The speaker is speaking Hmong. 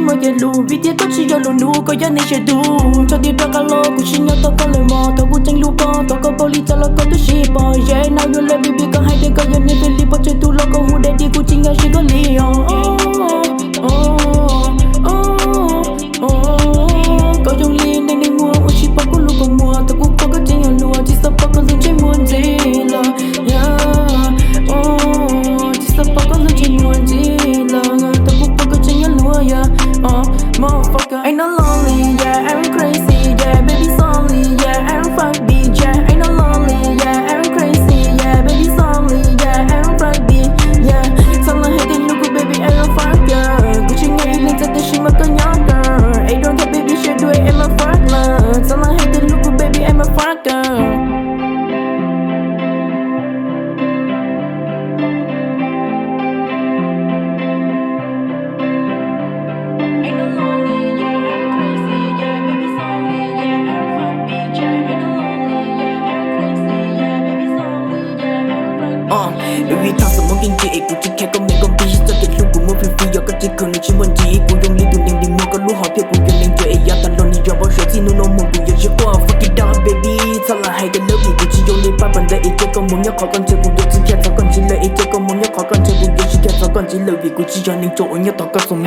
Muaj kev hlub vim tias koj tsis yog lus nug, koj yog neeg tsis tu. Tso tig rov qab los kuv tsis nyob tos koj lawm mog, thaum kuv tseem hlub koj, thov koj paub li cas los koj twb tsis pom. Yeah, now you love me, baby, koj hais tias koj yog niam fij li, pom tseg tus los koj hu daddy, kuv tsis nkag siab koj li os. Koj zoo li neeg neeg muag uas tsis paub koj lub kua muag, thaum kuv pom koj tseem nyob luag, tsis xav pom koj ntxeev ntsej muag ntxiv lawm. Yeah, tsis xav pom koj ntxeev ntsej muag ntxiv lawm, thaum kuv pom koj tseem nyob luag, yeah. Motherfucker, ain't no lonely, yeah, I'm crazy, yeah, baby, sorry, yeah, I'm fuck bitch, yeah, ain't no lonely, yeah, I'm crazy, yeah, baby, sorry, yeah, I'm fuck bitch, yeah. Txhob los hais tias hlub kuv, baby, I'm a fucker, kuv tsis nyiam ib leeg txawv, tab sis mas koj nyob kawg. Ain't don't care, baby, sawv daws, I'm a fuck love, txhob los hais tias hlub kuv, baby, I'm a fucker. Baby, thov xav muab kev ntsis es kuv tsis khe koj me koj npis, txoj kev hlub kuv muab fwj fwj, yog koj tsis khaws nws tsis muaj ntsis. Kuv zoo li tus neeg li muag, koj lub hom phiaj kuv yuav neeg cuav es yav tas los nws yog npau suav txij hnub no mus kuv yuav tsis quaj. Fuck it up, baby, txhob los hais tias love vim kuv tsis zoo li paj pas ntawd es cia koj mus nyob qhov koj ntshe kuv yuav tsis khiav txog koj ntxiv lawm, es cia koj mus nyob qhov koj ntshe kuv yuav tsis khiav txog koj ntxiv lawm, vim kuv tsis yog neeg tso uas nyob tom koj txoj